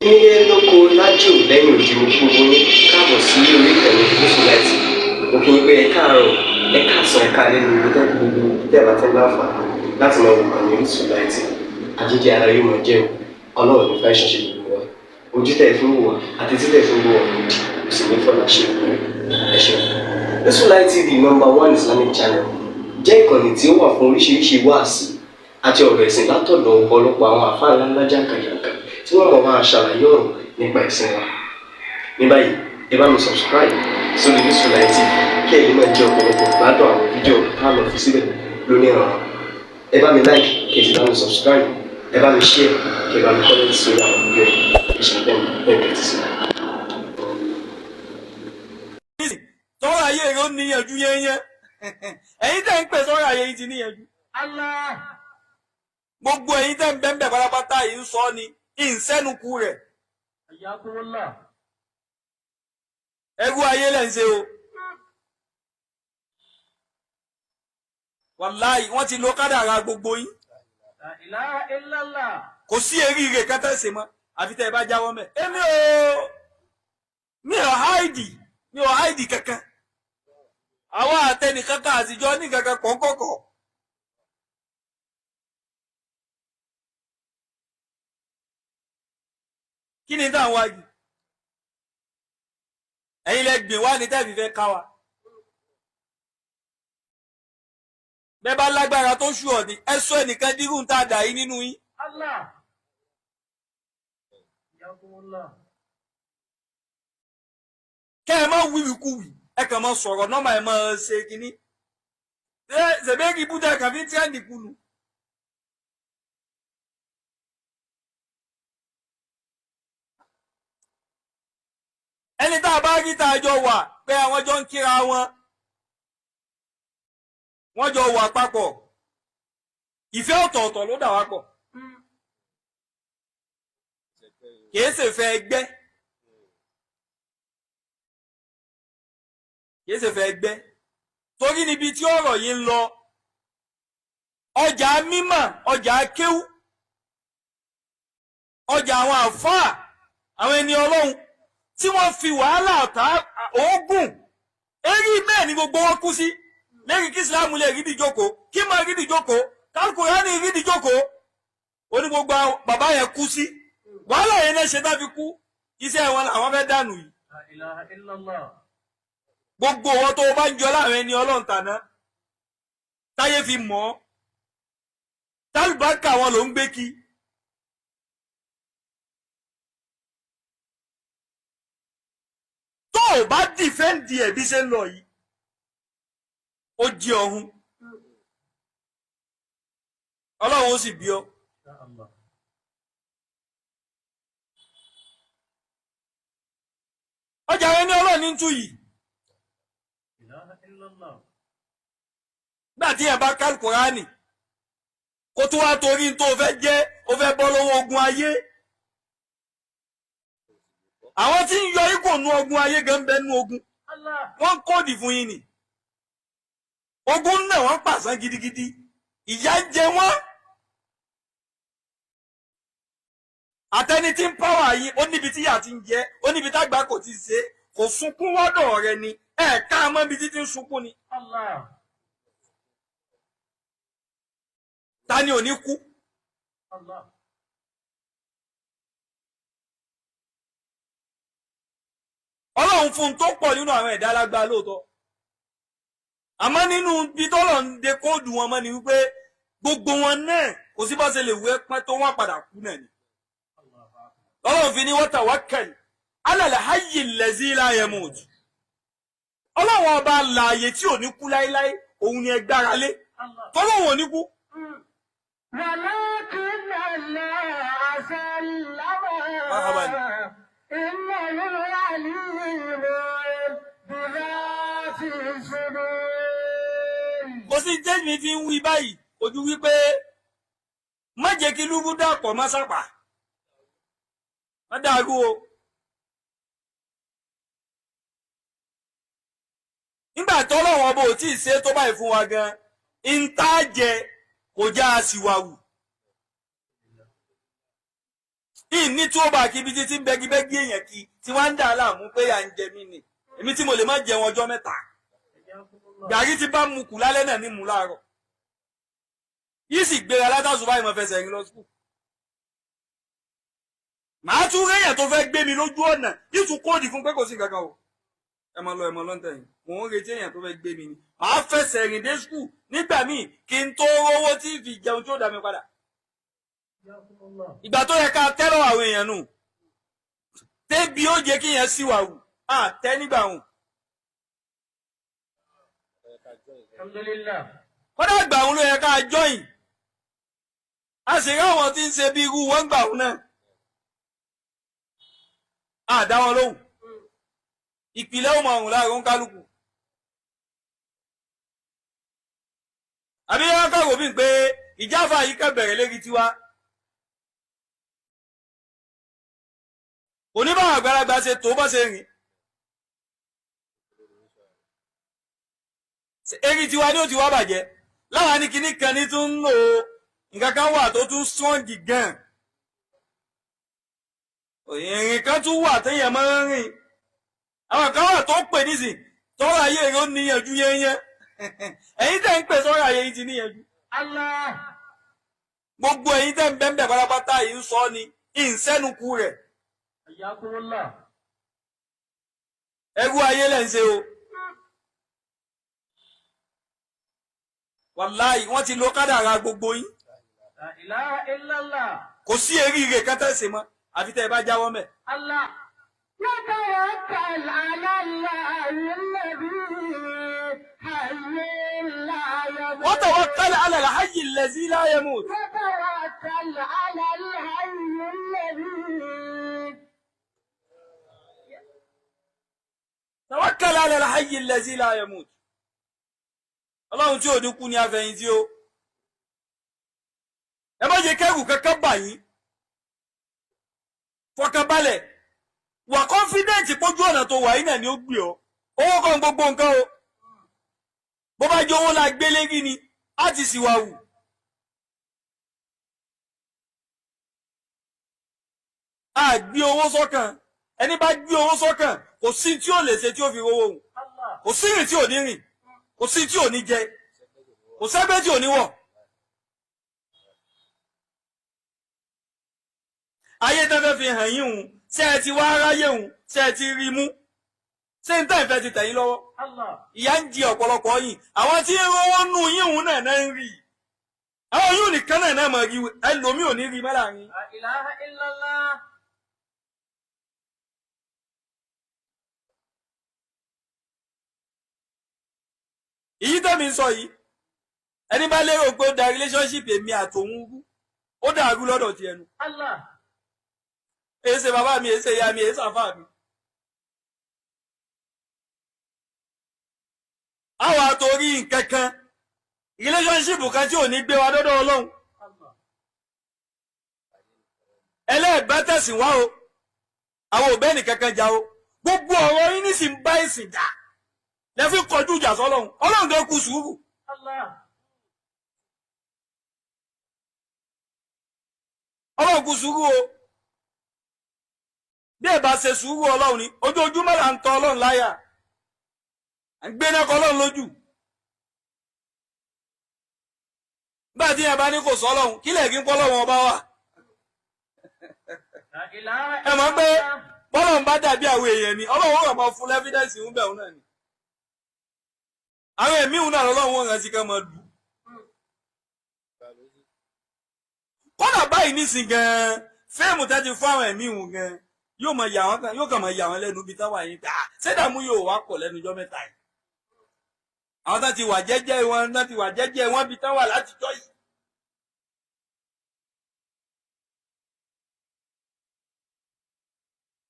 Nílé lóko lájò lẹ́yìn odi, mo kí gbogbo yín káàbọ̀ sí orí ìkànnì Gúúsù Láìtì. Mo kí yín pé ẹ káàárọ̀, ẹ káàsán, ẹ káalẹ́ ní ibi tẹ́ gbogbo tẹ́ bá ti ń láǹfààní láti máa wò kàn ní Orísun Láìtì. Àjíjẹ ara yóò máa jẹun, Ọlọ́run ní fẹ́ ṣẹṣẹ gbogbo wa. Ojú tẹ́ fi ń wò wá àti tí tẹ́ fi ń wò wá òdì kò sì ní fọlá ṣe ìpínlẹ̀. Ẹ ṣeun. Orísun Light TV, number one Islamic channel, jẹ́ ìkànnì tí ó wà fún oríṣiríṣi wáàsí àti ọ̀rọ̀ ẹ̀sìn látọ̀dọ̀ ọ̀pọ̀lọpọ̀ àwọn àfáà ńláńlá jàǹkàjàǹkà tí wọ́n mọ̀ máa ṣàlàyé ọ̀rọ̀ nípa ẹ̀sìn wa. Ní báyìí, ẹ bá mi subscribe sórí Orísun Light TV kí ẹ lè máa jẹ ọ̀pọ̀lọpọ̀ gbádùn àwọn fídíò tá a lọ fi síbẹ̀ lónìí ọ̀rọ̀. Ẹ bá mi like, kí ẹ sì bá mi subscribe, ẹ bá mi share, kí ẹ bá mi comment sórí àwọn fídíò yìí. Ẹ ṣe bẹ́ẹ̀ bẹ́ẹ̀ tẹ́tí sí. Tọ́rọ̀ ayé rẹ̀ ó níyànjú yẹ́nyẹ́. Ẹ̀yin tẹ́ ń pè sọ́rọ̀ ayé yìí ti níyànjú. Gbogbo ẹ̀yin tẹ́ ń bẹ́ńbẹ́ pátápátá yìí ń sọ ni ìǹsẹ́nukú rẹ̀. Ẹrú ayé lẹ̀ ń ṣe o. Wàláì, wọ́n ti lo kádàrá gbogbo yín. Kò sí eríire kátà ṣe mọ́ àfi tẹ́ ẹ bá jáwọ́ mẹ́. Èmi ò mi ò háìdì, mi ò háìdì kankan. Àwa àtẹnìkankan àtijọ́ ní kankan kọ̀ọ̀kọ̀kọ̀. Kí ni táwọn wá yìí? Ẹ̀yin lẹ gbìn wá ní tẹ́ẹ̀fì fẹ́ ká wa. Bẹ́ẹ̀ bá lágbára tó ṣù ọ̀ ní ẹ sọ ẹnìkan dírú tá a dà yín nínú yín. Kẹ́ ẹ má wíwìkúwì, ẹ kàn má sọ̀rọ̀ nọ́mà, ẹ má ṣe kínní. Ṣèbéèrè ibùdó kàn fi ń tírẹ́ǹdì kùnú. Ẹni tá a bá rí tá a jọ wà pé àwọn jọ ń kíra wọn, wọ́n jọ wà papọ̀, ìfẹ́ ọ̀tọ̀ọ̀tọ̀ ló dà wá pọ̀, kìí ṣèfẹ́ ẹgbẹ́, kìí ṣèfẹ́ ẹgbẹ́. Torí níbi tí ọ̀rọ̀ yìí ń lọ, ọjà mímọ̀, ọjà kéwú, ọjà àwọn àfáà, àwọn ẹni Ọlọ́run tí wọ́n fi wàhálà ọ̀tá oògùn eré bẹ́ẹ̀ ni gbogbo wọn kú sí lẹ́yìn kí Islam lè rí ìdíjókòó, kí máa rí ìdíjókòó, kálukùránì rí ìdíjókòó. Ó ní gbogbo bàbá yẹn kú sí wàhálà yẹn náà ṣe tá fi kú. Iṣẹ́ wọn làwọn fẹ́ dànù yìí. Gbogbo wọn tó bá ń jọ láàrin ẹni Ọlọ́run tàná táyé fi mọ̀ ọ́, tálùbákà wọn ló ń gbé kí. Tó o bá dìfẹ́ǹdì ẹ̀ bí ṣe ń lọ yìí, ó jí ọ̀hún, Ọlọ́run ó sì bí ọ. Ọjà rẹ ní Ọlọ́run ní tú yìí. Nígbà tí ẹ bá kálukùránì kó tó wá torí tó o fẹ́ jẹ́, o fẹ́ bọ́ lọ́wọ́ ogun ayé. Àwọn tí ń yọ ikò nu ogun ayé gan bẹ nu ogun, wọ́n ń kóòdì fún yín ni. Ogun náà wọ́n pàṣán gidigidi, ìyà ń jẹ wọ́n. Àtẹni tí ń pàwọ́ yín, ó níbi tí ìyà ti ń jẹ, ó níbi tágbà kò ti ṣe, kò sunkún wọ́dọ̀ rẹ ni ẹ ká mọ́ ibi títí ń sunkún ni. Ta ni ò ní kú? Ọlọ́run fún un tó pọ̀ nínú àwọn ẹ̀dá alágbá lóòótọ́, àmọ́ nínú ibi tọ́lọ̀ ń de kóòdù wọn mọ́ ni wípé gbogbo wọn náà kò sí bá ṣe lè wé pẹ́ tó wọ́n padà kú náà ni. Ọlọ́run fi ní wa tawakkal ala al-hayyi allazi la yamut. Ọlọ́run ọba lààyè tí ò ní kú láéláé, òun ni ẹ gbára lé, tọ́lọ́run ò ní kú. ولكن الله سلم مرحبا. إنه عليم بذات الصدور. Kò sí jẹ́mi fi ń wí báyìí ojú wípé má jẹ́ kí lúrú dàpọ̀ má sàpà má dàrú o. Nígbà tọ́lọ́run ọba ò tí ì ṣe tó báyìí fún wa gan, ń tá jẹ kò já a sì wà wù. Ìní tí ó bá kí ibi títí ń bẹgibẹ́gí èèyàn kí tí wọ́n ń dà á láàmú pé à ń jẹ mí ni. Èmi tí mo lè má jẹun ọjọ́ mẹ́ta. Gàrí ti bá mu kù lálẹ́ náà ní mu láàárọ̀. Yìí sì gbéra látàṣù báyìí mo fẹsẹ̀ rìn lọ sùkúù. Màá tún réyàn tó fẹ́ gbé mi lójú ọ̀nà yìí tún kóòdì fún pé kò sí kankan o. Ẹ máa lọ, ẹ máa lọ ń tẹ̀yìn. Mò ń retí èèyàn tó fẹ́ gbé mi ni. Màá fẹsẹ̀ rìn dé sùkúù nígbà míì kí n tó rówó tí fi jẹun tí ó dá mi padà. Ìgbà tó yẹ ká tẹ́lọ̀ àwọn èèyàn nù. Tébi ó jẹ́ kí yẹn sì wà wù. À tẹ́ nígbà hùn. Alhamdulillah. Kódà ìgbà òun ló yẹ ká jọyìn. A sì rí àwọn tí ń ṣe bí irú wọn gbà òun náà. A dá wọn lóhùn. Ìpìlẹ̀ ó mọ ọ̀run láàrin òǹkálùkù. Àbí wọn kọ̀ wò bí pé ìjáfà yìí kàn bẹ̀rẹ̀ lérí tiwa. Oníbàwọn àgbàlagbà ṣe tó bọ́ ṣe rìn. Eri tiwa ni ó ti wá bàjẹ́. Láwa ní kinní kan ní tún ń lò ó. Nǹkan kan wà tó tún strong gan. Ìrìn kan tún wà téèyàn máa ń rìn. Àwọn kan wà tó pè nísìn tọ́rọ̀ ayé rẹ̀ ó níyànjú yẹ́nyẹ́. Ẹ̀yin tẹ́ ń pè sọ́rọ̀ ayé yìí ti níyànjú. Allah. Gbogbo ẹ̀yin tẹ́ ń bẹ́ńbẹ̀ pátápátá yìí ń sọ ni ìǹsẹ́nukú rẹ̀. Hayyakumullah. Ẹrú ayé lẹ́ ń ṣe o. Wàláì wọ́n ti lo kádàrá gbogbo yín. La ilaha illallah. Kò sí eríire kan tẹ́ ṣe mọ́ àfi tẹ́ ẹ bá jáwọ́ mẹ́. Allah. نتوكل على الله الذي حي لا يموت. Wa tawakkal ala al-hayy allazi la yamut. نتوكل على الحي الذي Tawakkal ala al-hayy allazi la yamut. Ọlọ́run tí ò ní kú ni afẹ̀yìntì o. Ẹ má jẹ́ kẹ́rù kankan bà yín. Fọkànbalẹ̀. Wà kọ́nfídẹ́ǹtì pójú ọ̀nà tó wà yín náà ni ó gbé ọ. Owó kan gbogbo nǹkan o. Bó bá jẹ́ owó la gbé lérí ni, á ti sì wà wù. A gbé owó sọ́kàn. Ẹni bá gbé owó sọ́kàn, kò sí tí ó lè ṣe tí ó fi rówó òun. Allah. Kò sí rìn tí ò ní rìn, kò sí tí ò ní jẹ, kò sẹ́gbẹ́ tí ò ní wọ̀. Ayé tẹ́ fẹ́ fi hàn yín òun, ṣé ẹ ti wá aráyé òun, ṣé ẹ ti rí mú, ṣé n tẹ́ ìfẹ́ ti tẹ̀ yín lọ́wọ́. Allah. Ìyà ń jẹ ọ̀pọ̀lọpọ̀ yín, àwọn tí ń rówó nù yín òun náà náà ń rí i. Àwọn yóò nìkan náà náà mọ̀ rí ẹlòmíì ò ní rí mọ́ láàrin. La ilaha illallah. Èyí tẹ́mi ń sọ yìí, ẹni bá lérò pé ó da relationship èmi àtòun rú, ó dàrú lọ́dọ̀ ti ẹnu. Allah. Èsè bàbá mi, èsè ìyá mi, èsè àfà mi. Àwọn àtòrí nǹkan kan, relationship kan tí ò ní gbé wa dọ́dọ̀ Ọlọ́run. Allah. Ẹlẹ́ẹ̀bẹ́ tẹ̀sìn wá o, àwọn òbẹ́ nìkankan jà o. Gbogbo ọ̀rọ̀ yín ní sì ń bá ìsìn jà. Lẹ fi kọjú ìjà sọ́lọ́run. Ọlọ́run gan kú sùúrù. Allah. Ọlọ́run kú sùúrù o. Bí ẹ bá ṣe sùúrù Ọlọ́run ni, ojoojúmọ́ là ń tọ Ọlọ́run láyà. À ń gbéná kọ Ọlọ́run lójú. Nígbà tí ẹ bá ní kò sọ Ọlọ́run, kí lẹ̀ kí ń pọ́ Ọlọ́run ọba wà. La ilaha Ẹ mọ̀ pé illallah. bọ́lọ́run bá dàbí àwọn èèyàn ni, Ọlọ́run ó rọ̀ mọ́ fún lẹ́fídẹ́ǹsì ń bẹ̀ òun náà ni. Àwọn ẹ̀mí òun náà lọ́lọ́run ó rántí ká máa lù. Kọ́nà báyìí nísìn gan-an, fíìmù tẹ́ ti fún àwọn ẹ̀mí òun gan-an, yóò máa yà wọ́n kan, yóò kàn máa yà wọ́n lẹ́nu bí táwa yìí gbà. Ṣé dààmú yóò wá pọ̀ lẹ́nu ọjọ́ mẹ́ta yìí? Àwọn tán ti wà jẹ́jẹ́ wọn, tán ti wà jẹ́jẹ́ wọn bí táwa látijọ́ yìí.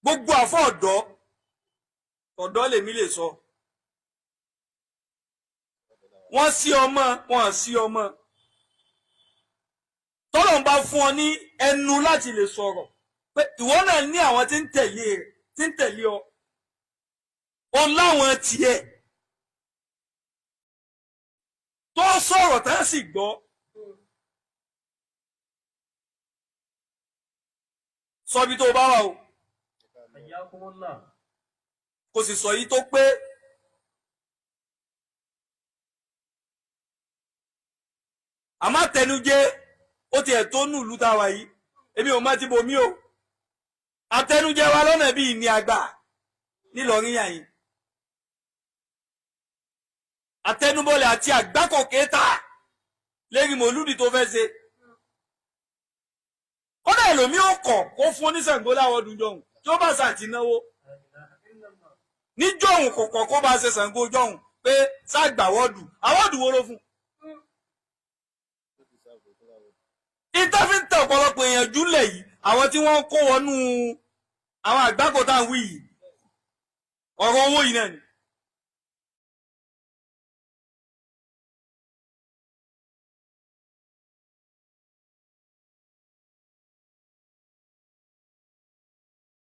Gbogbo àfọ́ ọ̀dọ́, ọ̀dọ́ lèmi lè sọ. Wọ́n sí ọmọ, wọ́n sí ọmọ. Tọ́lọ́run bá fún ọ ní ẹnu láti lè sọ̀rọ̀ pé ìwọ náà ní àwọn tí ń tẹ̀lé rẹ̀, tí ń tẹ̀lé ọ. O láwọn tiẹ̀ tó sọ̀rọ̀ tá a sì gbọ́. Sọ bí tó o bá wà o. Hayyakumullah. Kò sì sọ yìí tó pé. Àmọ́ àtẹnujẹ ó tiẹ̀ tó nù ìlú tá a wà yìí, èmi ò má ti bomi o. Àtẹnujẹ wa lọ́nà bíi ní àgbà nílọrin yà yín. Àtẹnubọlẹ̀ àti àgbákò kéta lérí mòlúdi tó fẹ́ ṣe. Kódà ẹlòmíì ò kọ̀ kó fún oníṣàngó láwọ́dún jọ̀hún tí ó bá ṣàtì náwó. La ilaha illallah. Níjọ̀hún kò kọ̀ kó bá ṣe Ṣàngó jọ̀hún pé ṣàgbà wọ́ọ̀dù àwọ́ọ̀dù wo ló fún. Ìtọ́ fi ń tẹ ọ̀pọ̀lọpọ̀ èèyàn júlẹ̀ yìí, àwọn tí wọ́n ń kó wọnú àwọn àgbákò tá à ń wí yìí, ọ̀rọ̀ owó yìí náà ni.